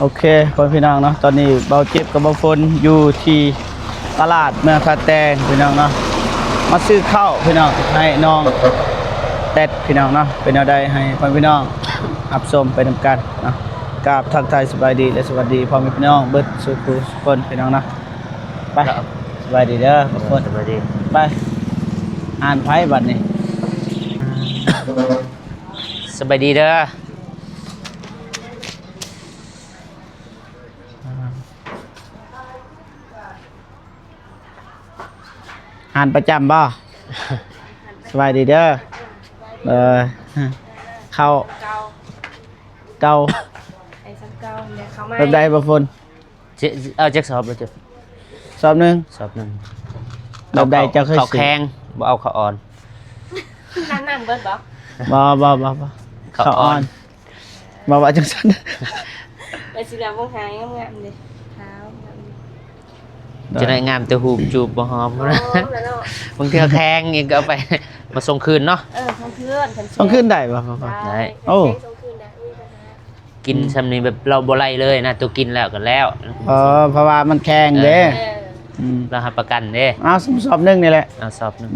ໂອເຄ ພໍ່ແມ່ພີ່ນ້ອງເນາະ, ຕອນນີ້ເບົາເຈັບກັບເບົາຝົນຢູ່ທີ່ຕະຫຼາດເມືອງທ່າແຕງພີ່ນ້ອງເນາະ, ມາຊື້ເຂົ້າພີ່ນ້ອງ ໃຫ້ນ້ອງແຕັດພີ່ນ້ອງເນາະ. ເປັນແນວໃດ ໃຫ້ພໍ່ແມ່ພີ່ນ້ອງຮັບຊົມໄປນຳກັນເນາະ. ກາບທັກທາຍສະບາຍດີ ແລະ ສະຫວັດດີພໍ່ແມ່ພີ່ນ້ອງເບິດສູ່ຜູ້ສູ່ຄົນພີ່ນ້ອງເນາະ. ໄປ ສະບາຍດີເດີ ສະບາຍດີ. ໄປ ອ່ານໄພບັດນີ້. ສະບາຍດີເດີ. ຮ້ານປະຈຳບໍ່? ສະບາຍດີເດີ. ເອີ ເຂົ້າເກົ່າ ເກົ່າ ໄອ້ຊຳເກົ່າແຫຼະ ເຂົ້າໃໝ່. ແບບໃດບໍ່ຝົນ? ເອົາຈັກສອບລະເຈົ້າ? ສອບໜຶ່ງ. ສອບໜຶ່ງ. ແບບໃດເຈົ້າເຄີຍຊື້? ເຂົ້າແຂງ ບໍ່ເອົາເຂົ້າອ່ອນ. ນັ້ນໆເບິດບໍ່? ບໍ່ ບໍ່ ບໍ່ ບໍ່. ເຂົ້າອ່ອນ. ເຂົ້າອ່ອນ. ບໍ່ວ່າຈັ່ງຊັ້ນ ໄປຊິແລ້ວ ເບິ່ງຫາງາມໆເດ້ ຂາວງາມ. ຈະໄດ້ງາມແຕ່ຮູບ ຈູບບໍ່ຫອມ. ໂອ້ ແລ້ວເນາະ ບາງເທື່ອແຂງອີກກໍເອົາໄປ ມາສົ່ງຄືນເນາະ. ເອີ ສົ່ງຄືນ ສົ່ງຄືນໄດ້ບໍ່? ໄດ້. ໂອ້ ສົ່ງຄືນໄດ້ ບໍ່ມີບັນຫາ. ກິນຊ່ຳນີ້ແບບລາວບໍ່ໄລ່ເລີຍນະ ໂຕກິນແລ້ວກໍແລ້ວ. ອໍ ເພາະວ່າມັນແຂງເດ້. ເອີ ອືມ ລາວຮັບປະກັນເດ້. ເອົາ ສອບໜຶ່ງນີ້ແຫຼະ. ເອົາ ສອບໜຶ່ງ.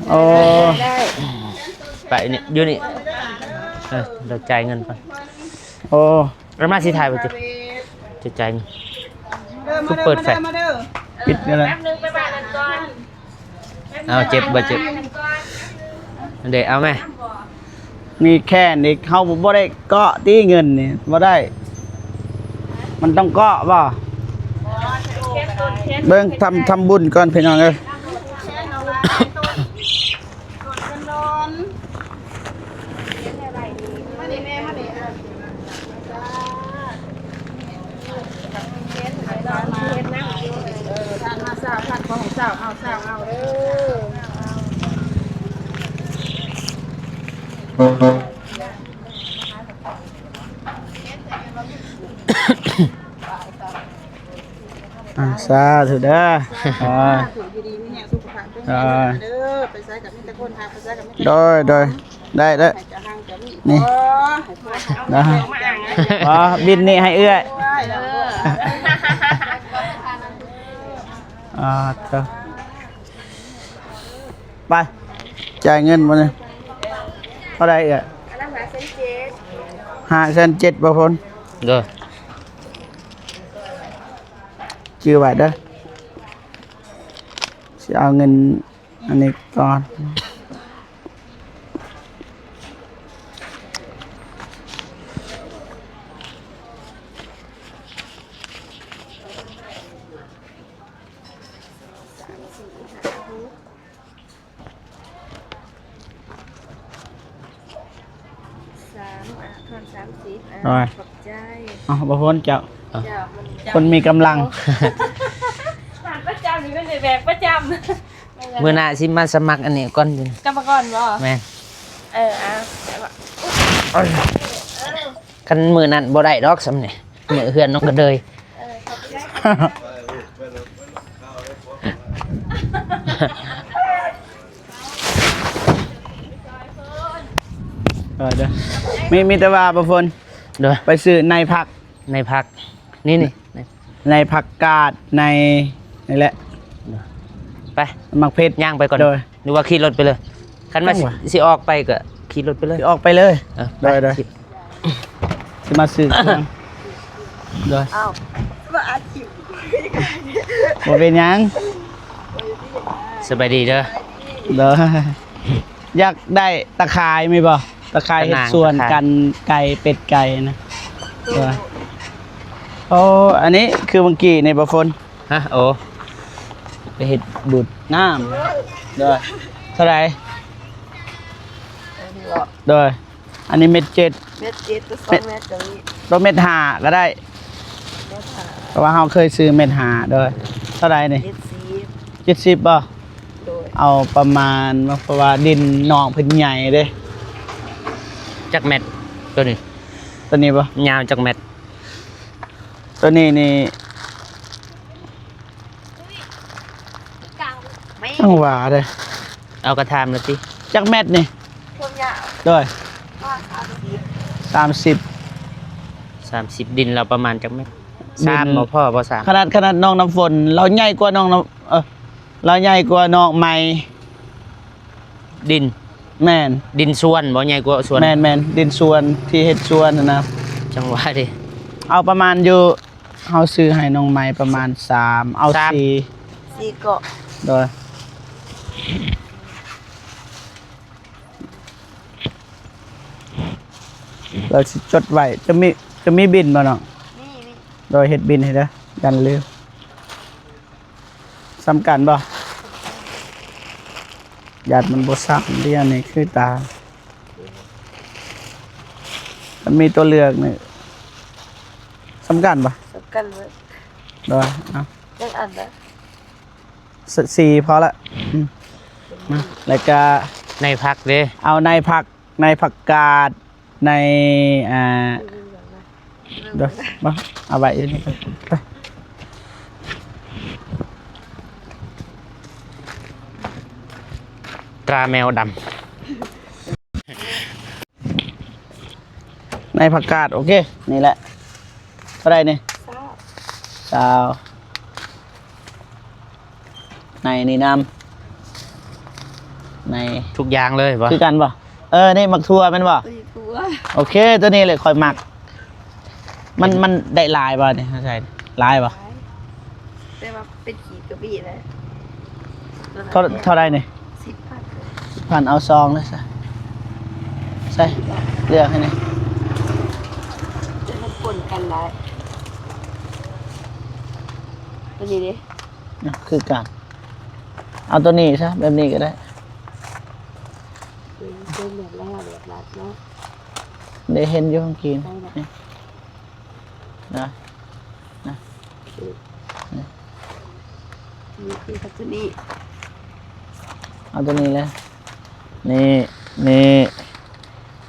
ໂອ້ ໄດ້ ໄດ້ ໄດ້ ໂອ້ ໄປນີ້ ຢູ່ນີ້ ເອີ ດຽວຈ່າຍເງິນກ່ອນ. ໂອ້ ລະມາຊິຖ່າຍບໍ່ຕິ ຈະຈ່າຍເງິນ. ຄືເປີດແຟ ມາເດີ ມາເດີ ມາເດີ ປິດນີ້ແຫຼະ. ແປັບໜຶ່ງ ໄປບ້ານນັ້ນກ່ອນ. ເອົາ ເຈັບບໍ່ເຈັບ? ເດ້ ເອົາແມ. ມີແຂນອີກ ເຮົາບໍ່ໄດ້ເກາະຕິ ເງິນນີ້ບໍ່ໄດ້ ມັນຕ້ອງເກາະບໍ່? ເບິ່ງ ທຳ ທຳບຸນກ່ອນພີ່ນ້ອງເອີຍ. ເອີ ທ່ານມາຊາວ ທ່ານຂໍໃຫ້ຊາວເອົາ ຊາວເອົາເດີ. ອ່າ ສາທຸເດີ. ສາທຸ ອ່າ ຢູ່ດີມີແຮງ ສຸຂະພາບແຂງແຮງເດີ. ໄປໃສກໍມີແຕ່ຄົນຮັກ ໄປໃສກໍມີແຕ່ ໂດຍ ໂດຍ ໄດ້ ໄດ້ ໃຫ້ເຈົ້າຮັ່ງເຈົ້າມີ ນີ້ ຂໍໃຫ້ພວກເຮົາ ນະ ເອົາມາອ່າງ ອໍ ບິນນີ້ໃຫ້ເອື້ອຍ. ເອີ ອ່າ ເຈົ້າ ໄປ ຈ່າຍເງິນມານີ້. ເທົ່າໃດເອື້ອຍ? ອັນນັ້ນຫ້າແສນເຈັດ. ຫ້າແສນເຈັດ ບໍ່ພົນ. ໂດຍ ຈື່ໄວ້ເດີ ຊິເອົາເງິນອັນນີ້ກ່ອນ. ສາມ ອ່າ ທອນສາມສິບ ອ່າ ໂດຍ ຂອບໃຈ. ເອົ້າ ບໍ່ພົນເຈົ້າ ເຈົ້າ ຄົນມີກຳລັງ ຮ້ານປະຈຳນີ້ເພິ່ນໄດ້ແບກປະຈຳ. ມື້ໜ້າຊິມາສະໝັກອັນນີ້ກ່ອນ ກຳມະກອນບໍ່? ແມ່ນ. ເອີ ເອົາ ເອົາ ຄັນມື້ນັ້ນບໍ່ໄດ້ດອກສ່ຳນີ້ ມື້ເຮືອນນ້ອງກະເດີຍ. ເອີ ຂອບໃຈ. ເອີ ເດີ ມີ ມີແຕ່ວ່າບໍ່ຝົນ ໂດຍ ໄປຊື້ໃນຜັກ ໃນຜັກ ນີ້ ນີ້ ໃນຜັກກາດ ໃນ ນີ້ແຫຼະ ໄປ ໝາກເຜັດ ຍ່າງໄປກ່ອນ ໂດຍ ຫຼືວ່າຂີ່ລົດໄປເລີຍ? ຄັນວ່າ ຈັ່ງຫວະ ຊິ ຊິອອກໄປກໍຂີ່ລົດໄປເລີຍ ຊິອອກໄປເລີຍ. ເອີ ໂດຍ ໂດຍ ຊິມາຊື້ເຄື່ອງ ໂດຍ. ອ້າວ ມາອັດຄລິບ ບໍ່ເປັນຫຍັງ ສະບາຍດີເດີ ໂດຍ. ຢາກໄດ້ຕາຂ່າຍມີບໍ່? ຕາຂ່າຍເຮັດສວນ ຕາຂ່າຍ ກັນໄກ່ເປັດໄກ່ນະ. ໂອ້ ອັນນີ້ຄືເມື່ອກີ້ນີ້ບໍ່ຝົນ? ຮະ? ໂອ້ ໄປເຮັດບຸດນ້ຳ. ໂດຍ ເທົ່າໃດ? ໂດຍ ອັນນີ້ເມັດເຈັດ ເມັດເຈັດ ສອງເມັດກໍມີ ໂຕເມັດຫ້າກໍໄດ້ ເມັດຫ້າ ເພາະວ່າເຮົາເຄີຍຊື້ເມັດຫ້າ. ໂດຍ ເທົ່າໃດນີ້? ເຈັດສິບ ເຈັດສິບບໍ່? ໂດຍ ເອົາປະມານ ເພາະວ່າດິນນ້ອງເພິ່ນໃຫຍ່ເດ້. ຈັກແມັດໂຕນີ້? ໂຕນີ້ບໍ່? ຍາວຈັກແມັດ? ໂຕນີ້ນີ້ ຈັ່ງຫວາເດ້ ເອົາກະຖາມລະຕິ. ຈັກແມັດນີ້? ຄວາມຍາວ ໂດຍ ປະມານສາມສິບ ສາມສິບ ສາມສິບ ດິນລາວປະມານຈັກແມັດ? ດິນ ສາມ ບໍ່ພໍບໍ່ ສາມ ຂະໜາດ ຂະໜາດນ້ອງນ້ຳຝົນລາວໃຫຍ່ກວ່ານ້ອງນ້ຳ ເອີ ລາວໃຫຍ່ກວ່ານ້ອງໃໝ່. ດິນ ແມ່ນ ດິນສວນບໍ່ ໃຫຍ່ກວ່າສວນ? ແມ່ນໆ ດິນສວນທີ່ເຮັດສວນຫັ້ນນະ. ຈັ່ງຫວະເດ້ ເອົາປະມານຢູ່ ເຮົາຊື້ໃຫ້ນ້ອງໃໝ່ປະມານສາມ ເອົາ ສາມ ສີ່ ສີ່ເກາະ ໂດຍ. ລາວຊິຈົດໄວ້ ຈະມີ ຈະມີບິນບໍ່ນ້ອງ? ມີ ມີ ໂດຍ ເຮັດບິນໃຫ້ເດີ ຢ່າລືມ. ສ່ຳກັນບໍ່? ຢ້ານມັນບໍ່ສ່ຳເດ ອັນນີ້ຄືຕາ ມັນມີຕົວເລືອກນີ້ ສ່ຳກັນບໍ່? ສ່ຳກັນເບິດ ໂດຍ ເອົາ ຈັກອັນລະ? ສ- ສີ່ພໍລະ ອືມ ນະ ແລ້ວກະໃນຜັກເດ້ ເອົາໃນຜັກ ໃນຜັກກາດ ໃນ ອ່າ ເດີ ມາ ເອົາໄວ້ຢູ່ນີ້ກ່ອນ ໄປ ຕາແມວດຳ. ໃນຜັກກາດ ໂອເຄ ນີ້ແຫຼະ ເທົ່າໃດນີ້? ຊາວ ຊາວ ໃນນີ້ນຳ ໃນ ທຸກຢ່າງເລີຍບໍ່? ຄືກັນບໍ່? ເອີ ນີ້ໝາກຖົ່ວແມ່ນບໍ່? ໂອເຄ ໂຕນີ້ແຫຼະຂ້ອຍມັກ. ມັນ ມັນໄດ້ຫຼາຍບໍ່ນີ້ ເຮົາໃສ່ຫຼາຍບໍ່? ຫຼາຍ ແຕ່ວ່າເປັນຂີດກະບິແຫຼະ. ເທົ່າ ເທົ່າໃດນີ້? ສິບພັນ ສິບພັນ ເອົາຊອງເລີຍຊະ ໃສ່ ເລືອກໃຫ້ແດ່ ຈະມັນປົນກັນຫຼາຍ ໂຕນີ້ເດ້ ນະ ຄືກັນ ເອົາໂຕນີ້ຊະ ແບບນີ້ກໍໄດ້ ເປັນ ເປັນແບບລະ ແບບລັດເນາະ ໄດ້ເຫັນຢູ່ເມື່ອກີ້ ໃສ່ລະ ນີ້ ນະ ນະ ເອີ ນີ້ຄືກັບໂຕນີ້ ເອົາໂຕນີ້ແຫຼະ ນີ້ ນີ້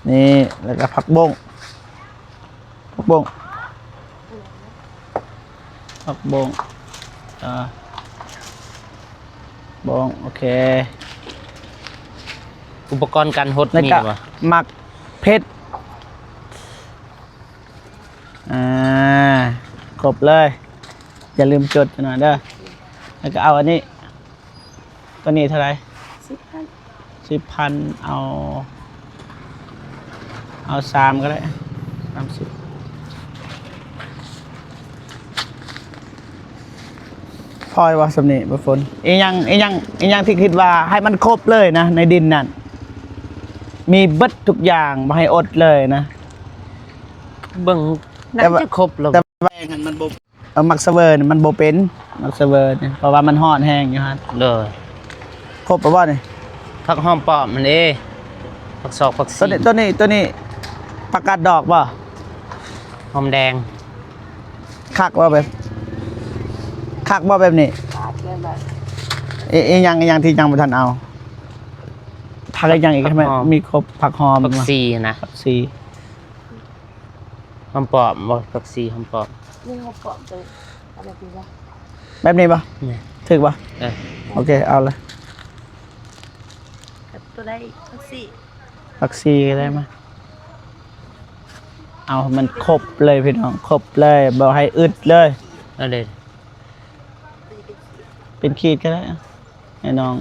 ນີ້ ແລ້ວກໍຜັກບົ້ງ ຜັກບົ້ງ ຜັກບົ້ງ ອ່າ ບົ້ງ ໂອເຄ ອຸປະກອນການຫົດ ແລ້ວກໍມີບໍ່? ໝາກເຜັດ ອ່າ ຄົບເລີຍ ຢ່າລືມຈົດໜ້ອຍເດີ ແລ້ວກໍເອົາອັນນີ້ ໂຕນີ້ເທົ່າໃດ? ສິບພັນ ສິບພັນ ເອົາ ເອົາສາມກໍໄດ້ ສາມສິບ ພໍຢູ່ບໍ່ສ່ຳນີ້ ບໍ່ຝົນ? ອີຫຍັງ ອີຫຍັງ ອີຫຍັງທີ່ຄິດວ່າໃຫ້ມັນຄົບເລີຍນະ ໃນດິນນັ້ນ ມີເບິດທຸກຢ່າງ ບໍ່ໃຫ້ອົດເລີຍນະ ເບິ່ງ ໜ້າຈະຄົບແລ້ວ ແຕ່ວ່າແປງຫັ້ນມັນບໍ່ ເອີ ໝາກສະເຫວີນີ້ມັນບໍ່ເປັນ ໝາກສະເຫວີນີ້ ເພາະວ່າມັນຮ້ອນແຮງຢູ່ຫັ້ນ ໂດຍ ຄົບແລ້ວບໍ່ນີ້? ຜັກຫອມປ້ອມຫັ້ນເດ້ ຜັກຊອກ ຜັກຊີ ໂຕນີ້ ໂຕນີ້ ໂຕນີ້ ຜັກກາດດອກບໍ່? ຫອມແດງ ຄັກບໍ່ແບບ ຄັກບໍ່ແບບນີ້? ຄັກແບບ ອີ ອີຫຍັງ ອີຫຍັງທີ່ຍັງບໍ່ທັນເອົາ? ຜັກອີຫຍັງອີກ? ໃຫ້ມັນມີຄົບ ຜັກຫອມ ຜັກຊີນະ ຜັກຊີ ຫອມປ້ອມບໍ່? ຜັກຊີຫອມປ້ອມ ນີ້ຫອມປ້ອມໂຕ ເອົາແບບນີ້ບໍ່? ແບບນີ້ບໍ່? ນີ້ ຖືກບໍ່? ເອີ ໂອເຄ ເອົາເລີຍ ກັບໂຕໃດ? ຜັກຊີ ຜັກຊີກໍໄດ້ມາ ເອົາໃຫ້ມັນຄົບເລີຍພີ່ນ້ອງ ຄົບເລີຍ ບໍ່ໃຫ້ອຶດເລີຍ ເອົາເດ້ ເປັນຂີດກໍໄດ້ ໃຫ້ນ້ອງ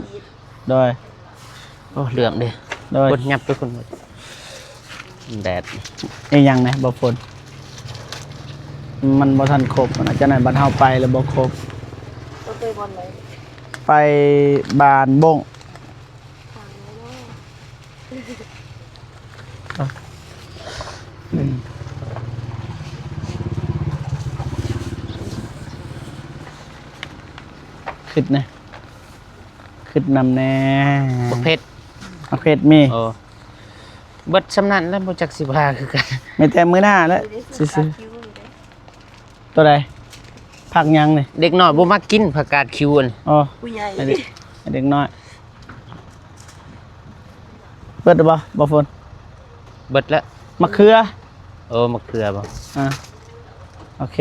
ໂດຍ ໂອ້ ເຫຼືອງເດ້ ໂດຍ ຄົນຫຍັບໄປພຸ້ນ ແດດ ອີຫຍັງນະ ບໍ່ຝົນ ມັນບໍ່ທັນຄົບນະ ຈັ່ງໃດບັດເຮົາໄປແລ້ວບໍ່ຄົບ ໄປບ້ານບົ້ງ ຄຶດນະ ຄຶດນຳແດ່ ບັກເຜັດ ບັກເຜັດມີ ໂອ້ ເບິດສ່ຳນັ້ນແລ້ວ ບໍ່ຈັກຊິວ່າຄືກັນ ມີແຕ່ມື້ໜ້າແຫຼະ ຊື່ໆ ໂຕໃດ? ຜັກຫຍັງນີ້? ເດັກນ້ອຍບໍ່ມັກກິນຜັກກາດຂິວນີ້ ອໍ ຜູ້ໃຫຍ່ ໃຫ້ເດັກ ໃຫ້ເດັກນ້ອຍ ເບິດແລ້ວບໍ່? ບໍ່ຝົນ ເບິດແລ້ວ ໝາກເຂືອ ໂອ້ ໝາກເຂືອບໍ່? ອ່າ ໂອເຄ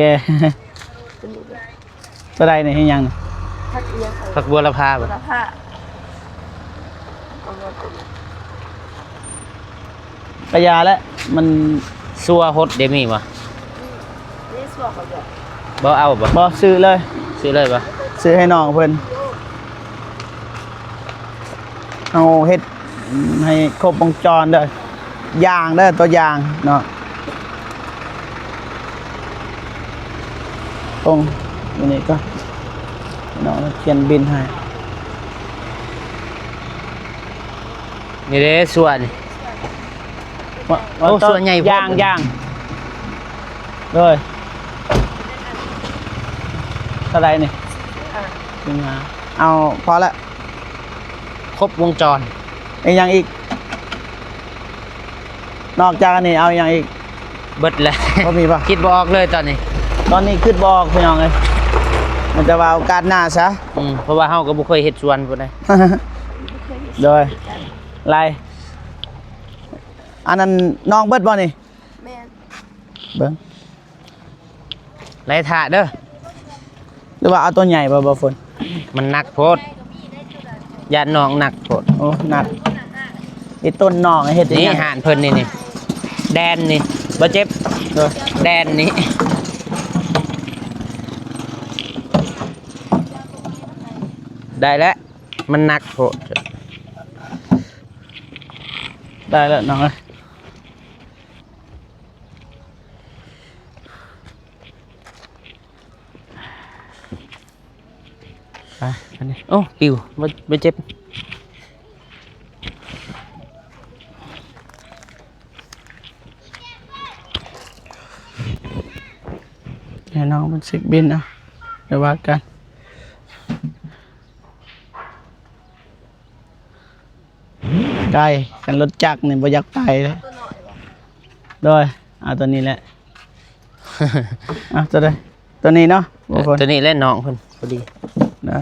ໂຕໃດນີ້? ເຮັດຫຍັງ? ຜັກອີຫຍັງ? ຜັກບົວລະພາບໍ່? ບົວລະພາ ເອົາມາເປັນ ກະຢ່າແຫຼະ ມັນ ຊົ່ວຫົດເດ ມີບໍ່? ນີ້ຊົ່ວເຂົາບໍ່? ບໍ່ເອົາບໍ່? ບໍ່ ຊື້ເລີຍ ຊື້ເລີຍບໍ່? ຊື້ໃຫ້ນ້ອງເພິ່ນ. ເຮົາເຮັດໃຫ້ຄົບວົງຈອນເດີ ຢ່າງເດີ ຕົວຢ່າງເນາະ. ຕົງຢູ່ນີ້ກໍ ນ້ອງຂຽນບິນໃຫ້. ນີ້ເດ້ ສ່ວນ ວ່າ ໂອ້ ວ່າ ສ່ວນໃຫຍ່ໂພດ ຢ່າງ ຢ່າງ ໂດຍ ເທົ່າໃດນີ້? ສິບຫ້າ ເອົາ ພໍລະ ຄົບວົງຈອນ. ອີກຫຍັງອີກ? ນອກຈາກອັນນີ້ເອົາຫຍັງອີກ? ເບິດແລ້ວ ບໍ່ມີບໍ່? ຄິດບໍ່ອອກເລີຍຕອນນີ້ ຕອນນີ້ຄິດບໍ່ອອກພີ່ນ້ອງເອີຍ. ມັນຈະວ່າໂອກາດໜ້າຊະ ອືມ ເພາະວ່າເຮົາກໍບໍ່ເຄີຍເຮັດສວນພຸ້ນໃດ. ໂດຍ ໄລ່ ອັນນັ້ນນ້ອງເບິດບໍ່ນີ້? ແມ່ນ ເບິ່ງ ໄລ່ຖ້າເດີ ຫຼືວ່າເອົາຕົວໃຫຍ່ບໍ່ ບໍ່ຝົນ? ມັນໜັກໂພດ ຢ້ານນ້ອງໜັກໂພດ. ໂອ້ ໜັກ ອີຕົ້ນນ້ອງເຮັດ ນີ້ ຫຍັງ? ຮ້ານເພິ່ນນີ້ ນີ້ ແດນນີ້ ບໍ່ເຈັບ ໂດຍ ແດນນີ້ ໄດ້ແລ້ວ ມັນໜັກໂພດ. ໄດ້ແລ້ວນ້ອງເອີຍ. ໄປ ອັນນີ້ ໂອ້ ປິວ ບໍ່ ບໍ່ເຈັບ ໃຫ້ນ້ອງເພິ່ນເຊັກບິນເອົາ ດຽວວ່າກັນ. ໄກ ຄັນລົດຈັກນີ້ບໍ່ຢາກໄປເລີຍ. ໂດຍ ເອົາຕົວນີ້ແຫຼະ ເອົາຕົວໃດ? ຕົວນີ້ເນາະ ບໍ່ ເອີ ຝົນ ຕົວນີ້ແຫຼະ ນ້ອງເພິ່ນ ພໍດີ ໄດ້.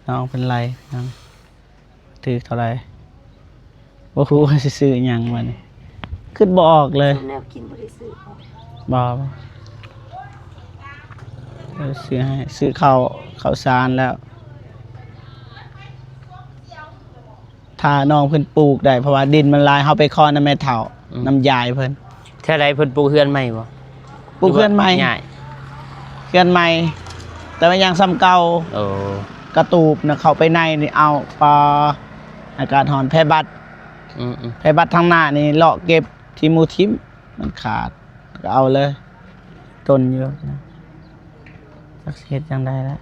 ນ້ອງເພິ່ນໄລ່ ນ້ອງ ຖືກເທົ່າໃດ? ບໍ່ຮູ້ວ່າຊິຊື້ຫຍັງບັດນີ້ ຄິດບໍ່ອອກເລີຍ. ແນວກິນບໍ່ໄດ້ຊື້ບໍ່? ບໍ່ ບໍ່ ເອີ ຊື້ໃຫ້ ຊື້ເຂົ້າ ເຂົ້າສານແລ້ວ. ຖ້ານ້ອງເພິ່ນປູກໄດ້ ເພາະວ່າດິນມັນຫຼາຍ ເຮົາໄປຂໍນຳແມ່ເຖົ້າ ອືມ ນຳຍາຍເພິ່ນ. ເທື່ອໃດເພິ່ນປູກເຮືອນໃໝ່ບໍ່? ປູກເຮືອນໃໝ່ ເຮືອນໃໝ່ ແຕ່ວ່າຍັງສ່ຳເກົ່າ. ໂອ້ ກະຕູບນະ ເຂົ້າໄປໃນນີ້ ເອົາ ປາ ອາກາດຮ້ອນ ແພບັດ ອືມໆ ແພບັດທາງໜ້ານີ້ ເລາະເກັບທີ່ໝູ່ຖິ້ມ ມັນຂາດ ກໍເອົາເລີຍ ຕົນຢູ່ນະ ຈັກຊິເຮັດຈັ່ງໃດລະ.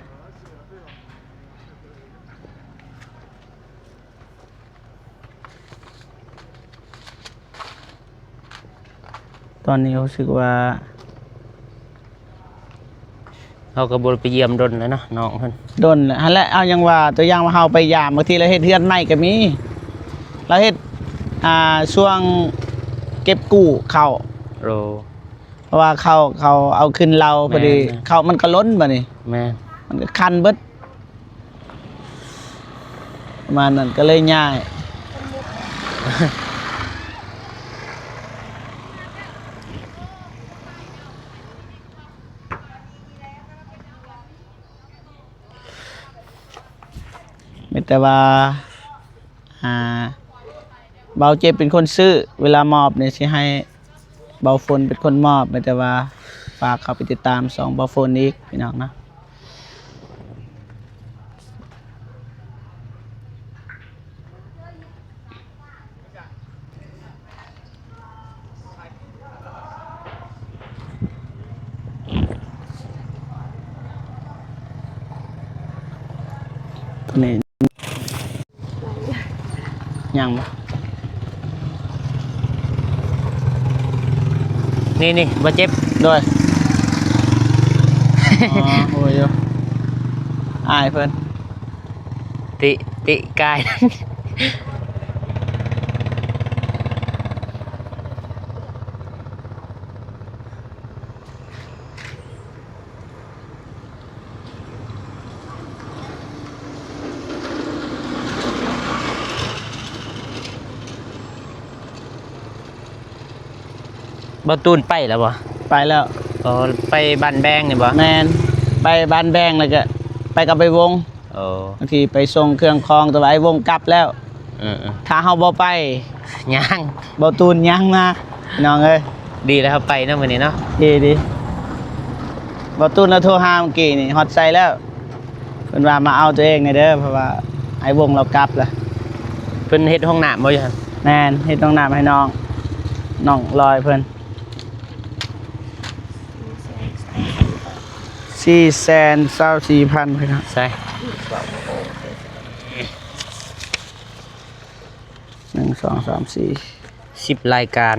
ຕອນນີ້ຮູ້ສຶກວ່າ ເຮົາກໍບໍ່ໄດ້ໄປຢ້ຽມດົນແລ້ວເນາະ ນ້ອງເພິ່ນ ດົນແລ້ວ ຫັ້ນແຫຼະ. ເອົາ ຍັງວ່າ ຕົວຢ່າງວ່າເຮົາໄປຢາມ ບາງທີລາວເຮັດເຮືອນໃໝ່ກໍມີ ລາວເຮັດ ອ່າ ຊ່ວງເກັບກູ້ເຂົ້າ. ໂອ້ ເພາະວ່າເຂົ້າ ເຂົາເອົາຂຶ້ນເລົາ ພໍດີ ແມ່ນ ເຂົ້າມັນກໍລົ້ນບາດນີ້ ແມ່ນ ມັນກໍຄັນເບິດ ປະມານນັ້ນ ກໍເລີຍຍ້າຍ. ມີແຕ່ວ່າ ອ່າ ເບົາເຈັບເປັນຄົນຊື້ ເວລາມອບນີ້ຊິໃຫ້ເບົາຝົນເປັນຄົນມອບ. ມີແຕ່ວ່າຝາກເຂົ້າໄປຕິດຕາມຊ່ອງເບົາຝົນອີກ ພີ່ນ້ອງເນາະ. ຕົວນີ້ຍັງບໍ່? ນີ້ໆ ບໍ່ເຈັບ. ໂດຍ ອໍ ຮູ້ຢູ່ ອາຍເພິ່ນ ຕິ ຕິກາຍ. ໂ ບໍ່ຕູນໄປແລ້ວບໍ່? ໄປແລ້ວ. ອໍ ໄປບ້ານແບງນີ້ບໍ່? ແມ່ນ ໄປບ້ານແບງ ແລ້ວກໍໄປກັບໄອ້ວົງ. ໂອ້ ບາງທີໄປສົ່ງເຄື່ອງຂອງ ແຕ່ວ່າໄອ້ວົງກັບແລ້ວ. ເອີໆ ຖ້າເຮົາບໍ່ໄປ ຍ່າງ ບໍ່ຕູນຍ່າງມາ ພີ່ນ້ອງເອີຍ. ດີແລ້ວເຮົາໄປເນາະມື້ນີ້ເນາະ. ດີໆ ບໍ່ຕູນລາວໂທຫາມື້ກີ້ນີ້ ຮອດໃສແລ້ວ. ເພິ່ນວ່າມາເອົາຕົວເອງແດ່ເດີ ເພາະວ່າໄອ້ວົງລາວກັບແລ້ວ. ເພິ່ນເຮັດຫ້ອງນ້ຳບໍ່ຢູ່ຫັ້ນ? ແມ່ນ ເຮັດຫ້ອງນ້ຳໃຫ້ນ້ອງ ນ້ອງລອຍເພິ່ນ. ສີ່ແສນຊາວສີ່ພັນ ພີ່ນ້ອງ. ໃສ່ ໜຶ່ງ ສອງ ສາມ ສີ່ ສິບລາຍການ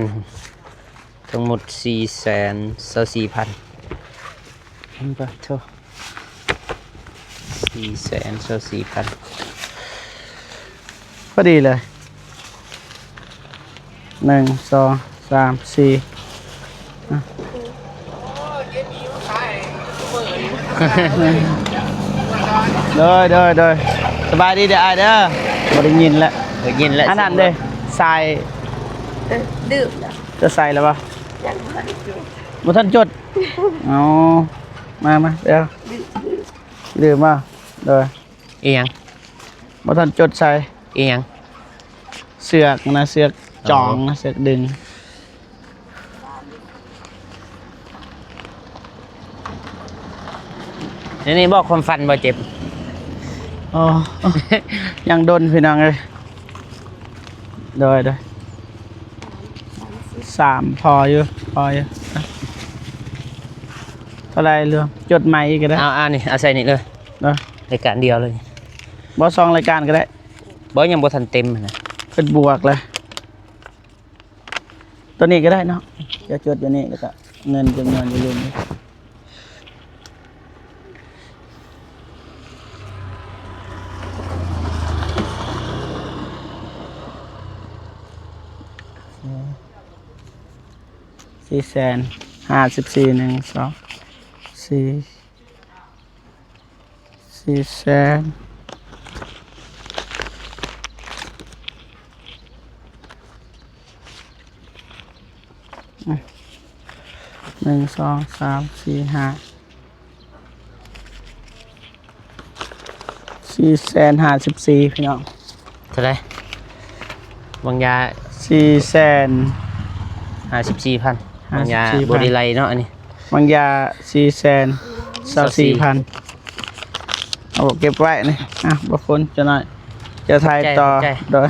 ທັງໝົດສີ່ແສນຊາວສີ່ພັນ. ປະໂທ ສີ່ແສນຊາວສີ່ພັນ ພໍດີເລີຍ. ໜຶ່ງ ສອງ ສາມ ສີ່ ອ່ະ ໂດຍ ໂດຍ ໂດຍ ສະບາຍດີເດີອ້າຍເດີ. ບໍ່ໄດ້ຍິນແລ້ວ ໄດ້ຍິນແລ້ວ ອັນນັ້ນເດ້ ສາຍ ເອີ ດື່ມແລ້ວ. ຈະໃສ່ແລ້ວບໍ່? ຍັງບໍ່ທັນຈຸດ ບໍ່ທັນຈຸດ. ເອົາ ມາ ມາ ດຽວ ດື່ມ ດື່ມບໍ່? ໂດຍ. ອີຫຍັງ? ບໍ່ທັນຈົດໃສ່. ອີຫຍັງ? ເຊືອກນະ ເຊືອກຈອງນະ ເຊືອກດຶງ. ແນວນີ້ບໍ່ ຄວາມຝັນບໍ່ເຈັບ? ອໍ ຍັງດົນ ພີ່ນ້ອງເອີຍ. ໂດຍ ໂດຍ ສາມ ພໍຢູ່ ພໍຢູ່. ເທົ່າໃດລວມ? ຈົດໃໝ່ອີກກໍໄດ້. ເອົາ ອັນນີ້ ເອົາໃສ່ນີ້ເລີຍ. ເນາະ ລາຍການດຽວເລີຍ. ບໍ່ ສອງລາຍການກໍໄດ້. ບໍ່ ຍັງບໍ່ທັນເຕັມຫັ້ນນະ ເພິ່ນບວກແລ້ວ. ຕົວນີ້ກໍໄດ້ເນາະ ຈະຈົດຢູ່ນີ້ ແລ້ວກໍເງິນຈຳນວນຢູ່ລຸ່ມນີ້. ສີ່ແສນຫ້າສິບສີ່ ໜຶ່ງ ສອງ ສີ່ ສີ່ແສນ ອືມ ໜຶ່ງ ສອງ ສາມ ສີ່ ຫ້າ ສີ່ແສນຫ້າສິບສີ່ ພີ່ນ້ອງ. ເທົ່າໃດ? ບາງຢາ ສີ່ແສນຫ້າສິບສີ່ພັນ. ບາງຢາ ຫ້າສິບສີ່ພັນ ບໍລິໄລເນາະ ອັນນີ້ ບາງຢາ ສີ່ແສນຊາວສີ່ພັນ. ເອົາເກັບໄວ້ນີ້ ອ່ະ ບໍ່ຝົນ ຈະໜ້ອຍ ຈະຖ່າຍຕໍ່. ຂອບໃຈ ຂອບໃຈ.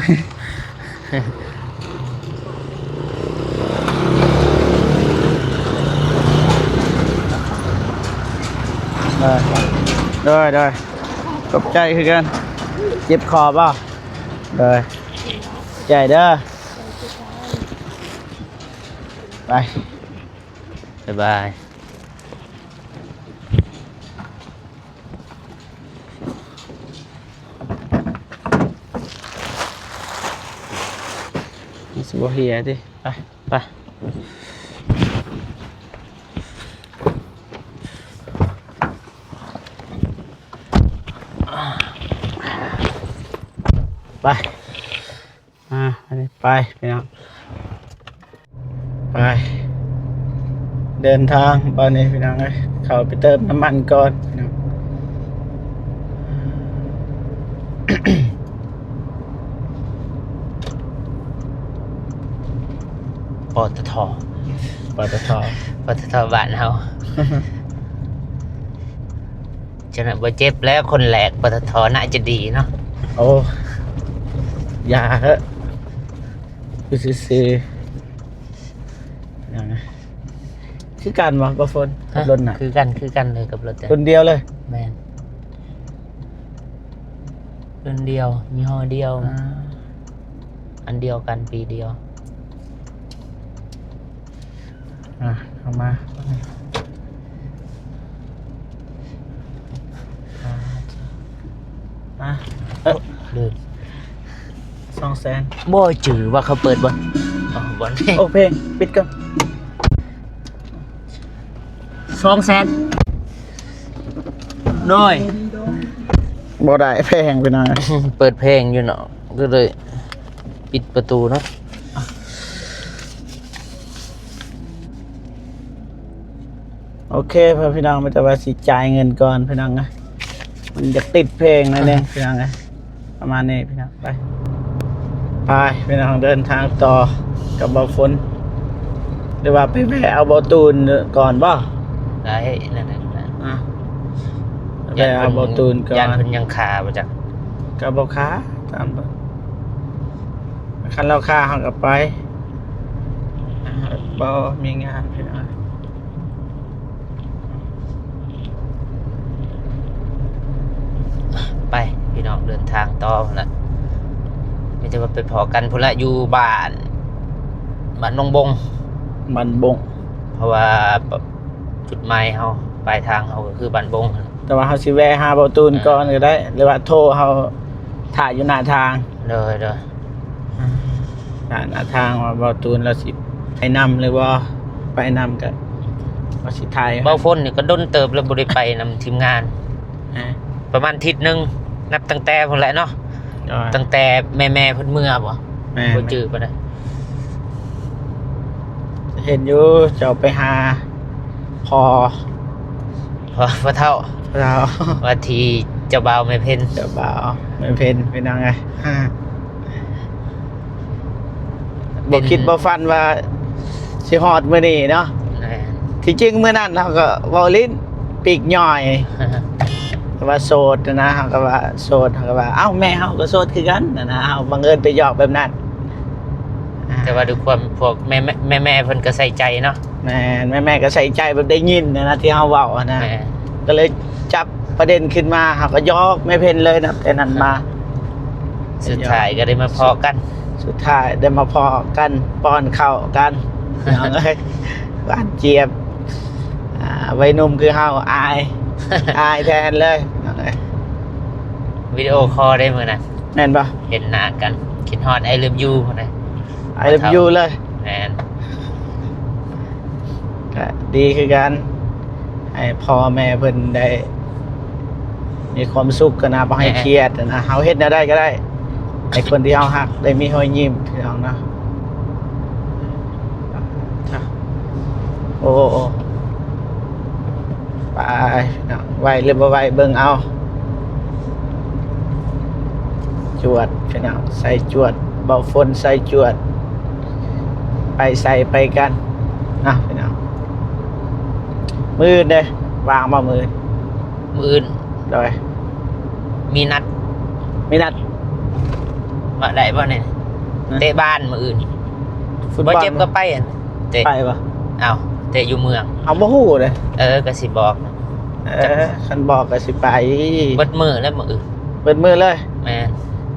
ໂດຍ ໂດຍ ໂດຍ ໂດຍ ຂອບໃຈຄືກັນ. ເຈັບຄໍບໍ່? ໂດຍ ຂອບໃຈເດີ. ໄປ ບາຍບາຍ. ມັນຊິບໍ່ເຫຍຕິ. ໄປ ໄປ ໄປ. ອ່າ ອັນນີ້ໄປພີ່ນ້ອງ ໄປ ເດີນທາງບາດນີ້ພີ່ນ້ອງເອີຍ. ເຂົ້າໄປເຕີມນ້ຳມັນກ່ອນພີ່ນ້ອງ. ປຕທ ປຕທ ປຕທ ບ້ານເຮົາ. ຈະໜ້ອຍບໍ່ເຈັບແລ້ວ ຄົນແລກ ປຕທ ໜ້າຈະດີເນາະ. ໂອ້ ຢ່າເຖາະ ຢູ່ຊື່ໆ. ຫຍັງນະ? ຄືກັນບໍ່ ບໍ່ຝົນ ກັບລົດນະ? ຄືກັນ ຄືກັນເລີຍກັບລົດ. ລຸ້ນດຽວເລີຍ? ແມ່ນ ລຸ້ນດຽວ ຍີ່ຫໍ້ດຽວ. ອ່າ ອັນດຽວກັນ ປີດຽວ. ອ່ະ ເຂົ້າມາ ອ່າ ອ່ະ ເອີ ລືມ ສອງແສນ. ບໍ່ຈື່ວ່າເຂົາເປີດບໍ່? ອໍ ບໍ່ ໂອ ເພງ ປິດກ່ອນ. ສອງແສນ ໂດຍ ບໍ່ໄດ້ ແພງໄປໜ້ອຍ ເປີດເພງຢູ່ເນາະ ກໍເລີຍປິດປະຕູເນາະ. ໂອເຄ ພໍ່ພີ່ນ້ອງ ມີແຕ່ວ່າຊິຈ່າຍເງິນກ່ອນພີ່ນ້ອງເອີຍ ມັນຢາກຕິດເພງໜ້ອຍໜຶ່ງພີ່ນ້ອງເອີຍ ປະມານນີ້ພີ່ນ້ອງ ໄປ ໄປພີ່ນ້ອງ ເດີນທາງຕໍ່ກັບບ່າວຝົນ ຫຼືວ່າໄປແວ່ເອົາບ່າວຕູນກ່ອນບໍ່? ໄດ້ ນັ້ນແຫຼະ ອ່າ ໄປແວ່ເອົາບ່າວຕູນກ່ອນ ຢ້ານເພິ່ນຍັງຄາບໍ່ຈັກ ກໍບໍ່ຄາ ຕາມເບິ່ງ ຄັນລາວຄາເຮົາກໍໄປ ບໍ່ມີງານພີ່ນ້ອງ. ໄປພີ່ນ້ອງ ເດີນທາງຕໍ່ພຸ້ນລະ ມີແຕ່ວ່າໄປພໍ້ກັນພຸ້ນລະ ຢູ່ບ້ານ ບ້ານໜອງບົງ ບ້ານບົງ ເພາະວ່າຈຸດໝາຍເຮົາ ປາຍທາງເຮົາກໍຄືບ້ານບົງຫັ້ນແຫຼະ ແຕ່ວ່າເຮົາຊິແວ່ຫາບ່າວຕູນ ອ່າ ກ່ອນກໍໄດ້ ຫຼືວ່າໂທເຮົາຖ້າຢູ່ໜ້າທາງ ໂດຍ ໂດຍ. ອ່າ ຖ້າໜ້າທາງວ່າບ່າວຕູນລາວຊິໄປນຳຫຼືບໍ່ ໄປນຳກໍວ່າຊິຖ່າຍ ບ່າວຝົນນີ້ກໍດົນເຕີບແລ້ວບໍ່ໄດ້ໄປນຳທີມງານ ຮະ ປະມານທິດໜຶ່ງ ນັບຕັ້ງແຕ່ພຸ້ນແຫຼະເນາະ ໂດຍ ຕັ້ງແຕ່ແມ່ໆເພິ່ນເມືອບໍ່? ແມ່ນ ບໍ່ຈື່ປານໃດ ເຫັນຢູ່ເຈົ້າໄປຫາພໍ່ ພໍ່ ພໍ່ເຖົ້າ ພໍ່ເຖົ້າ ວ່າທີ່ເຈົ້າບ່າວແມ່ເພັນ ເຈົ້າບ່າວແມ່ເພັນ ພີ່ນ້ອງເອີຍ ບໍ່ຄິດບໍ່ຝັນວ່າຊິຮອດມື້ນີ້ເນາະ ແມ່ນ ທີ່ຈິງມື້ນັ້ນເຮົາກໍເວົ້າຫຼິ້ນປີກຍ່ອຍ ແຕ່ວ່າໂສດນະ ເຮົາກໍວ່າໂສດ ເຮົາກໍວ່າ ເອົ້າ ແມ່ເຮົາກໍໂສດຄືກັນນະ ເຮົາບັງເອີນໄປຫຍອກແບບນັ້ນ ແຕ່ວ່າດ້ວຍຄວາມພວກແມ່ ແມ່ ແມ່ໆເພິ່ນກໍໃສ່ໃຈເນາະ ແມ່ນ ແມ່ໆກໍໃສ່ໃຈ ແບບໄດ້ຍິນນະ ທີ່ເຮົາເວົ້ານະ ແມ່ນ ກໍເລີຍຈັບປະເດັນຂຶ້ນມາ ເຮົາກໍຫຍອກແມ່ເພັນເລີຍນະ ແຕ່ນັ້ນມາ ສຸດທ້າຍກໍໄດ້ມາພໍ້ກັນ ສຸດທ້າຍໄດ້ມາພໍ້ກັນ ປ້ອນເຂົ້າກັນ ພີ່ນ້ອງເອີຍ ຫວານຈຽບ ອ່າ ໄວໜຸ່ມຄືເຮົາອາຍ ອາຍແທນເລີຍ ພີ່ນ້ອງເອີຍ ວິດີໂອຄໍໄດ້ມື້ນັ້ນ ແມ່ນບໍ່? ເຫັນໜ້າກັນ ຄິດຮອດ I love you ພຸ້ນນະ I love you ເລີຍ ແມ່ນ ກະດີຄືກັນ ໃຫ້ພໍ່ແມ່ເພິ່ນໄດ້ມີຄວາມສຸກຫັ້ນນະ ບໍ່ໃຫ້ຄຽດຫັ້ນນະ ເຮົາເຮັດແນວໃດກໍໄດ້ ໃຫ້ຄົນທີ່ເຮົາຮັກໄດ້ມີຮອຍຍິ້ມ ພີ່ນ້ອງເນາະ ໂອ້ ໄປພີ່ນ້ອງ ໄຫວຫຼືບໍ່ໄຫວເບິ່ງເອົາ ຈວດພີ່ນ້ອງ ໃສ່ຈວດ ເບົາຝົນໃສ່ຈວດ ໄປໃສໄປກັນເນາະພີ່ນ້ອງ ມື້ອື່ນເດ້ ວ່າງບໍ່ມື້ອື່ນ? ມື້ອື່ນ ໂດຍ ມີນັດ ມີນັດ ວ່າໄດ້ບໍ່ນີ້ ຮະ ເຕະບານມື້ອື່ນ ຟຸດບອນ ບໍ່ເຈັບກໍໄປ ເຕະ ໄປບໍ່? ເອົ້າ ເຕະຢູ່ເມືອງ ເຮົາບໍ່ຮູ້ເດ້ ເອີ ກໍຊິບອກ ເອີ ຄັນບອກກໍຊິໄປ ເບິດມື້ແລ້ວມື້ອື່ນ ເບິດມື້ເລີຍ ແມ່ນ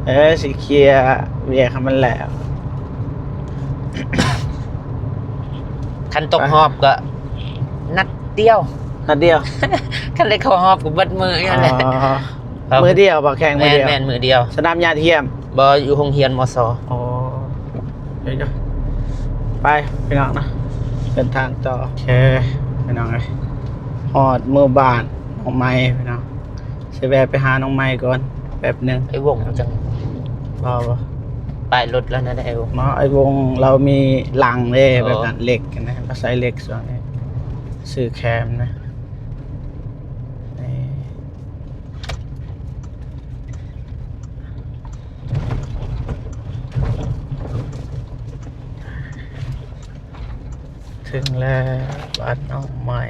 ເອີ ຊິເຄຍວຽກໃຫ້ມັນແລ້ວ ຄັນຕົກຮອບກໍນັດດຽວ ນັດດຽວ ຄັນໄດ້ເຂົ້າຮອບກໍເບິດມື້ນັ້ນແຫຼະ ອໍ ມື້ດຽວບໍ່ ແຂ່ງມື້ດຽວ ແມ່ນໆ ມື້ດຽວ ສະໜາມຫຍ້າທຽມ ບໍ່ ຢູ່ໂຮງຮຽນ ມສ ອໍ ໄປພີ່ນ້ອງເນາະ ເດີນທາງຕໍ່ ໂອເຄ ພີ່ນ້ອງເອີຍ ຮອດໝູ່ບ້ານນ້ອງໃໝ່ພີ່ນ້ອງ ຊິແວ່ໄປຫານ້ອງໃໝ່ກ່ອນແປັບໜຶ່ງ ໄອ້ວົງຈັ່ງ ບໍ່ ບໍ່ ປ້າຍລົດລາວນັ້ນ ໄອ້ວົງ ເນາະ ໄອ້ວົງລາວມີຫຼັງເດ້ ອໍ ແບບນັ້ນ ເຫຼັກນະ ລາວໃສ່ເຫຼັກຊ່ວງນີ້ ຊື້ແຄມນະ ນີ້ ເຖິງແລ້ວ ບ້ານນ້ອງໃໝ່.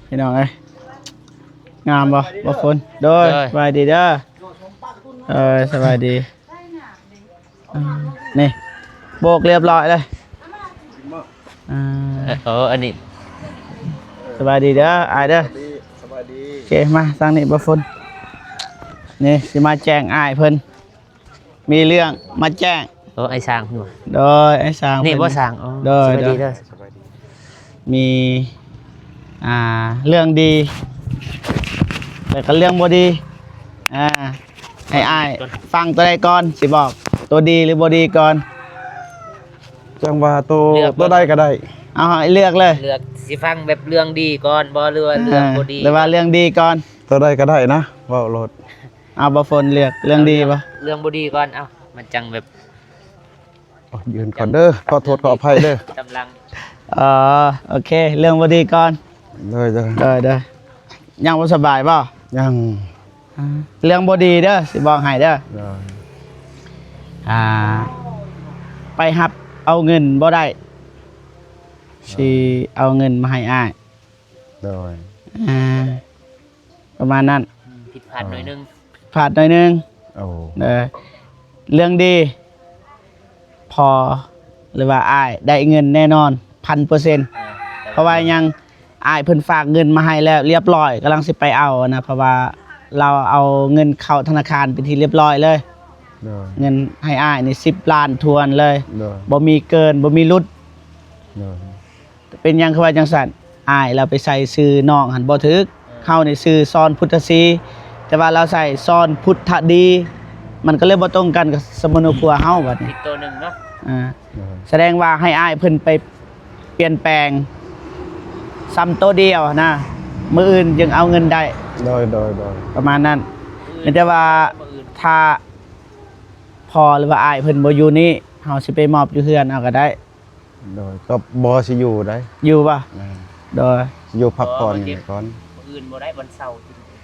ພີ່ນ້ອງເອີຍ ງາມບໍ່ ບໍ່ຝົນ? ໂດຍ ໂດຍ ສະບາຍດີເດີ ເອີ ສະບາຍດີ. ອ່າ ນີ້ ໂບກລຽບຮ້ອຍເລີຍ ອ່າ ເອີ ເອີ ອັນນີ້ ສະບາຍດີເດີ ອ້າຍເດີ ສະບາຍດີ ສະບາຍດີ ໂອເຄ ມາທາງນີ້ ບໍ່ຝົນ ນີ້ ຊິມາແຈ້ງອ້າຍເພິ່ນ ມີເລື່ອງມາແຈ້ງ ໂອ້ ອ້າຍຊ້າງເພິ່ນວ່າ ໂດຍ ອ້າຍຊ້າງ ນີ້ ເພິ່ນ ບໍ່ຊ້າງ ອໍ ໂດຍ ສະບາຍດີເດີ ໂດຍ ສະບາຍດີ ມີ ອ່າ ເລື່ອງດີ ແລ້ວກໍເລື່ອງບໍ່ດີ ອ່າ ໃຫ້ອ້າຍຟັງຕົວໃດກ່ອນ ຊິບອກຕົວດີຫຼືບໍ່ດີກ່ອນ ຈັ່ງວ່າໂຕ ເລືອກ ໂຕໃດກໍໄດ້ ເອົາໃຫ້ເລືອກເລີຍ ເລືອກ ຊິຟັງແບບເລື່ອງດີກ່ອນບໍ່ ຫຼືວ່າເລື່ອງ ອ່າ ບໍ່ດີ ຫຼືວ່າເລື່ອງດີກ່ອນ ໂຕໃດກໍໄດ້ນະ ເວົ້າໂລດ. ເອົາ ບໍ່ຝົນເລືອກເລື່ອງດີບໍ່? ເລື່ອງບໍ່ດີກ່ອນ ເອົ້າ ມັນຈັ່ງແບບ ໂອ້ຍ ຢືນກ່ອນເດີ ຂໍໂທດຂໍອະໄພເດີ ກຳລັງ ອໍ ໂອເຄ ເລື່ອງບໍ່ດີກ່ອນ ໂດຍ ໂດຍ ໂດຍ ໂດຍ ຍັງບໍ່ສະບາຍບໍ່? ຍັງ ອ່າ ເລື່ອງບໍ່ດີເດີ ຊິບອກໃຫ້ເດີ ໂດຍ ອ່າ ໄປຮັບເອົາເງິນບໍ່ໄດ້ ຊິເອົາເງິນມາໃຫ້ອ້າຍ ໂດຍ ອ່າ ປະມານນັ້ນ ອືມ ຜິດພາດໜ້ອຍໜຶ່ງ ຜິດພາດໜ້ອຍໜຶ່ງ ໂອ້ ເອີ ເລື່ອງດີ ພໍ່ ຫຼືວ່າອ້າຍໄດ້ເງິນແນ່ນອນ ພັນເປີເຊັນ ເອີ ເພາະວ່າຫຍັງ ອ້າຍເພິ່ນຝາກເງິນມາໃຫ້ແລ້ວລຽບລ້ອຍ ກຳລັງຊິໄປເອົານະ ເພາະວ່າລາວເອົາເງິນເຂົ້າທະນາຄານເປັນທີ່ລຽບລ້ອຍເລີຍ ໂດຍ ເງິນໃຫ້ອ້າຍນີ້ສິບລ້ານຖ້ວນເລີຍ ໂດຍ ບໍ່ມີເກີນ ບໍ່ມີຫຼຸດ ໂດຍ ເປັນຫຍັງຄືວ່າຈັ່ງຊັ້ນ? ອ້າຍລາວໄປໃສ່ຊື່ນ້ອງຫັ້ນບໍ່ຖືກ ເອີ ເຮົານີ້ຊື່ສອນພຸດທະສີ ແຕ່ວ່າລາວໃສ່ສອນພຸດທະດີ ມັນກໍເລີຍບໍ່ຕົງກັນກັບສຳມະໂນຄົວເຮົາບັດນີ້ ຜິດໂຕໜຶ່ງເນາະ ອ່າ ໂດຍ ສະແດງວ່າໃຫ້ອ້າຍເພິ່ນໄປປ່ຽນແປງຊ້ຳໂຕດຽວນະ ມື້ອື່ນຈຶ່ງເອົາເງິນໄດ້ ໂດຍ ໂດຍ ໂດຍ ປະມານນັ້ນ ມີແຕ່ວ່າ ມື້ອື່ນ ຖ້າພໍ່ ຫຼືວ່າອ້າຍເພິ່ນບໍ່ຢູ່ນີ້ ເຮົາຊິໄປມອບຢູ່ເຮືອນເອົາກໍໄດ້ ໂດຍ ກໍບໍ່ຊິຢູ່ໃດ ຢູ່ບໍ່? ແມ່ນ ໂດຍ ຢູ່ພັກຜ່ອນນີ້ກ່ອນ ມື້ອື່ນບໍ່ໄດ້ ວັນເສົາ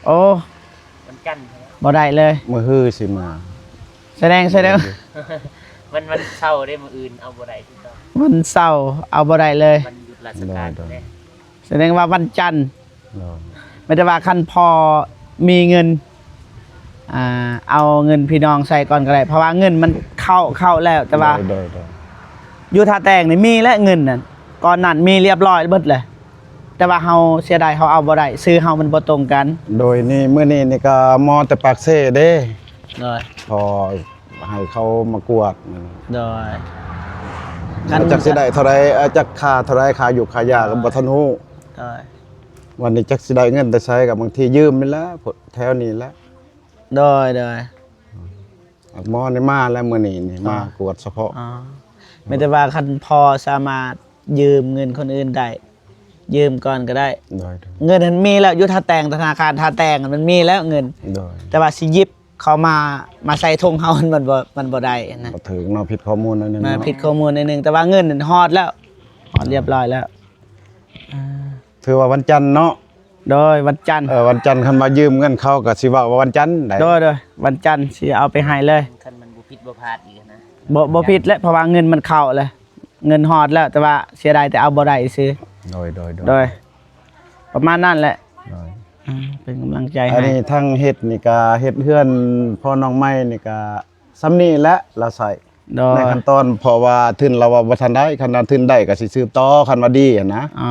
ໂອ້ ວັນຈັນ ບໍ່ໄດ້ເລີຍ ມື້ຮືຊິມາ ສະແດງ ສະແດງ ວັນ ວັນເສົາເດ້ ມື້ອື່ນເອົາບໍ່ໄດ້ຄືເກົ່າ ວັນເສົາເອົາບໍ່ໄດ້ເລີຍ ວັນຢຸດລາຊະການ ໂດຍ ໂດຍ ເດ້ ສະແດງວ່າວັນຈັນ ໂດຍ ແມ່ນແຕ່ວ່າຄັນພໍມີເງິນ ອ່າ ເອົາເງິນພີ່ນ້ອງໃສ່ກ່ອນກໍໄດ້ ເພາະວ່າເງິນມັນເຂົ້າ ເຂົ້າແລ້ວ ແຕ່ວ່າ ໂດຍ ໂດຍ ໂດຍ ຢູ່ທ່າແຕງນີ້ມີແລ້ວເງິນນັ້ນ ກ່ອນນັ້ນມີລຽບລ້ອຍເບິດແລ້ວ ແຕ່ວ່າເຮົາເສຍດາຍເຮົາເອົາບໍ່ໄດ້ ຊື່ເຮົາມັນບໍ່ຕົງກັນ ໂດຍ ນີ້ ມື້ນີ້ນີ້ກໍມໍແຕ່ປາກເຊເດ້ ໂດຍ ພໍໃຫ້ເຂົາມາກວດ ໂດຍ ຈັກຊິໄດ້ເທົ່າໃດ ຈັກຄ່າເທົ່າໃດ ຄ່າຢູ່ຄ່າຢາກໍບໍ່ທັນຮູ້ ໂດຍ ວັນນີ້ຈັກຊິໄດ້ເງິນແຕ່ໃສ ກໍບາງທີຢືມນີ້ແຫຼະ ແຖວນີ້ແຫຼະ ໂດຍ ໂດຍ ໝໍນີ້ມາແລ້ວ ມື້ນີ້ນີ້ ອໍ ມາກວດສະເພາະ ອໍ ແມ່ນແຕ່ວ່າຄັນພໍສາມາດຢືມເງິນຄົນອື່ນໄດ້ ຢືມກ່ອນກໍໄດ້ ໂດຍ ໂດຍ ເງິນຫັ້ນມີແລ້ວ ຢູ່ທ່າແຕງ ທະນາຄານທ່າແຕງມັນມີແລ້ວເງິນ ໂດຍ ແຕ່ວ່າຊິຫຍິບເຂົ້າມາ ມາໃສ່ຖົງເຮົາ ມັນບໍ່ ມັນບໍ່ໄດ້ນະ ບໍ່ຖືກເນາະ ຜິດຂໍ້ມູນໜ້ອຍໜຶ່ງ ມາ ເນາະ ຜິດຂໍ້ມູນໜ້ອຍໜຶ່ງ ແຕ່ວ່າເງິນຫັ້ນຮອດແລ້ວ ຮອດລຽບລ້ອຍແລ້ວ ອ່າ ຖືວ່າວັນຈັນເນາະ ໂດຍ ວັນຈັນ ເອີ ວັນຈັນ ຄັນວ່າຢືມເງິນເຂົາກໍຊິເວົ້າວ່າວັນຈັນໃດ ໂດຍ ໂດຍ ວັນຈັນຊິເອົາໄປໃຫ້ເລີຍ ຄັນມັນບໍ່ຜິດບໍ່ພາດອີກນະ ບໍ່ ບໍ່ຜິດແຫຼະ ເພາະວ່າເງິນມັນເຂົ້າແລ້ວ ເງິນຮອດແລ້ວ ແຕ່ວ່າເສຍດາຍແຕ່ເອົາບໍ່ໄດ້ຊື່ ໂດຍ ໂດຍ ໂດຍ ໂດຍ ປະມານນັ້ນແຫຼະ ໂດຍ ອ່າ ເປັນກຳລັງໃຈໃຫ້ ອັນນີ້ທາງເຮັດນີ້ກໍເຮັດເຮືອນພໍ່ນ້ອງໃໝ່ນີ້ກໍສ່ຳນີ້ແຫຼະ ລາວໃຊ້ ໂດຍ ໃນຂັ້ນຕອນ ເພາະວ່າທຶນລາວວ່າບໍ່ທັນໄດ້ ຄັນວ່າທຶນໄດ້ກໍຊິສືບຕໍ່ ຄັນວ່າດີຫັ້ນນະ ອໍ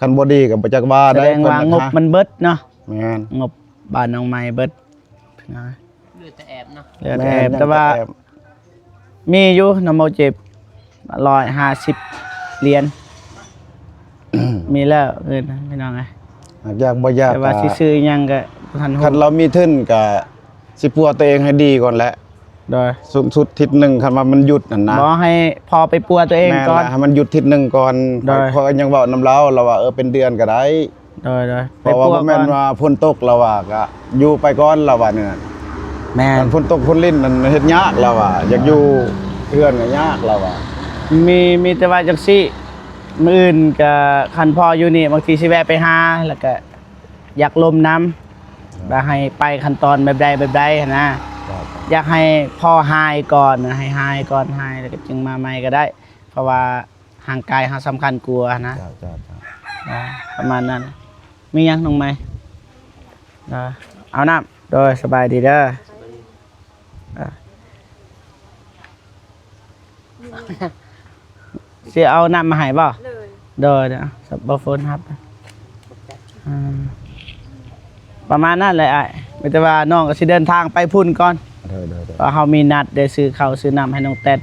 ຄັນບໍ່ດີກໍບໍ່ຈັກວ່າໄດ້ ສະແດງວ່າງົບມັນເບິດເນາະ ແມ່ນ ງົບບ້ານນ້ອງໃໝ່ເບິດ ເຫຼືອແຕ່ແອບເນາະ ເຫຼືອແຕ່ແອບ ແມ່ນ ແຕ່ວ່າ ຍັງແອບ ມີຢູ່ນຳໝໍເຈັບ ຮ້ອຍຫ້າສິບຫຼຽນ ມີແລ້ວເງິນພີ່ນ້ອງເອີຍ ຢາກບໍ່ຢາກ ແຕ່ວ່າ ກະ ຊິຊື້ອີ່ຫຍັງກະບໍ່ທັນຮູ້ ຄັນລາວມີທຶນກະຊິປົວຕົວເອງໃຫ້ດີກ່ອນແຫຼະ ໂດຍ ສູງສຸດທິດໜຶ່ງ ຄັນວ່າມັນຢຸດຫັ້ນນະ ບໍ່ ໃຫ້ພໍໄປປົວຕົວເອງກ່ອນ ແມ່ນລະ ໃຫ້ມັນຢຸດທິດໜຶ່ງກ່ອນ ໂດຍ ຂ້ອຍ ຂ້ອຍຍັງເວົ້ານຳລາວ ລາວວ່າ ເອີ ເປັນເດືອນກະໄດ້ ໂດຍ ໂດຍ ເພາະວ່າບໍ່ແມ່ນວ່າຝົນຕົກ ລາວວ່າກະຢູ່ໄປກ່ອນ ລາວວ່າແນວນັ້ນ ແມ່ນ ຄັນຝົນຕົກຝົນລິນນັ້ນເຮັດຍາກ ລາວວ່າ ຢາກຢູ່ເຮືອນກະຍາກ ລາວວ່າ ມີ ມີແຕ່ວ່າຈັ່ງຊີ້ ມື້ອື່ນກະຄັນພໍຢູ່ນີ້ ບາງທີຊິແວະໄປຫາ ແລ້ວກະຢາກລົມນຳ ວ່າໃຫ້ໄປຂັ້ນຕອນແບບໃດແບບໃດຫັ້ນນະ ຢາກໃຫ້ພໍຫາຍກ່ອນ ໃຫ້ຫາຍກ່ອນ ຫາຍແລ້ວກະຈຶ່ງມາໃໝ່ກະໄດ້ ເພາະວ່າ ຮ່າງກາຍເຮົາສຳຄັນກວ່ານະ ເຈົ້າ ເຈົ້າ ເຈົ້າ ອ່າ ປະມານນັ້ນ ມີຫຍັງນ້ອງໃໝ່ ອ່າ ເອົານ້ຳ ໂດຍ ສະບາຍດີເດີ ອ່າ ຊິເອົານ້ຳມາໃຫ້ບໍ່? ໂດຍ ໂດຍ ເອົາ ບໍ່ຝົນຮັບ ອ່າ ປະມານນັ້ນແຫຼະອ້າຍ ມີແຕ່ວ່ານ້ອງກໍຊິເດີນທາງໄປພຸ້ນກ່ອນ ໂດຍ ໂດຍ ໂດຍ ເພາະເຮົາມີນັດໄດ້ຊື້ເຂົ້າຊື້ນ້ຳໃຫ້ນ້ອງແຕັດ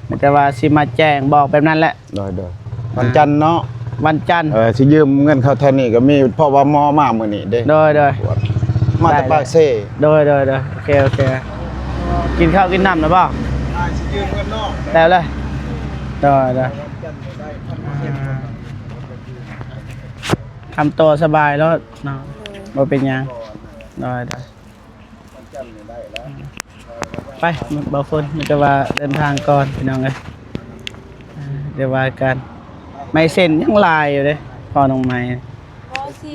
ມີແຕ່ວ່າຊິມາແຈ້ງບອກແບບນັ້ນແຫຼະ ໂດຍ ໂດຍ ອ່າ ວັນຈັນເນາະ ວັນຈັນ ເອີ ຊິຢືມເງິນເຂົາແຖວນີ້ກໍມີ ເພາະວ່າໝໍມາມື້ນີ້ເດ້ ໂດຍ ໂດຍ ມາແຕ່ປາກເຊ ໂດຍ ໂດຍ ໂດຍ ໂອເຄ ໂອເຄ ກິນເຂົ້າກິນນ້ຳແລ້ວບໍ່? ອ້າຍຊິຢືມເງິນນ້ອງ ແລ້ວເລີຍ ໂດຍ ໂດຍ ອ່າ ທຳໂຕສະບາຍໂລດເນາະ ບໍ່ເປັນຫຍັງ ໂດຍ ໂດຍ. ໄປ ບ່າວຝົນ ມີແຕ່ວ່າເດີນທາງກ່ອນພີ່ນ້ອງເອີຍ ດຽວວ່າກັນ. ໄມ້ເສັ້ນຍັງຫຼາຍຢູ່ເດ້ພໍ່ນ້ອງໄມ້ ບໍ່ ຊິ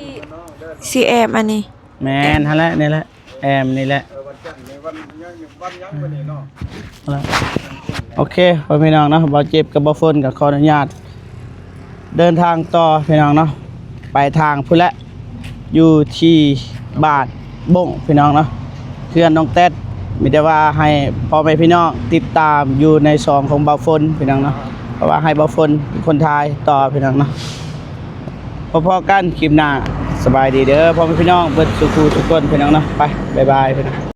ຊິແອມອັນນີ້ ແມ່ນຫັ້ນແຫຼະ ນີ້ແຫຼະ ແອມນີ້ແຫຼະ. ໂອເຄ ພໍ່ແມ່ພີ່ນ້ອງເນາະ ບ່າວເຈັບກັບບ່າວຝົນກໍຂໍອະນຸຍາດເດີນທາງຕໍ່ພີ່ນ້ອງເນາະ ໄປທາງພຸ້ນແຫຼະ ຢູ່ທີ່ບ້ານບົ້ງພີ່ນ້ອງເນາະ ເຮືອນນ້ອງແຕັດ. ມີແຕ່ວ່າໃຫ້ພໍ່ແມ່ພີ່ນ້ອງຕິດຕາມຢູ່ໃນຊ່ອງຂອງບ່າວຝົນພີ່ນ້ອງເນາະ ເພາະວ່າໃຫ້ບ່າວຝົນເປັນຄົນຖ່າຍຕໍ່ພີ່ນ້ອງເນາະ. ພໍ້ໆກັນຄລິບໜ້າ ສະບາຍດີເດີພໍ່ແມ່ພີ່ນ້ອງເບິດສູ່ຜູ້ສູ່ຄົນພີ່ນ້ອງເນາະ ໄປ ບາຍບາຍພີ່ນ້ອງ.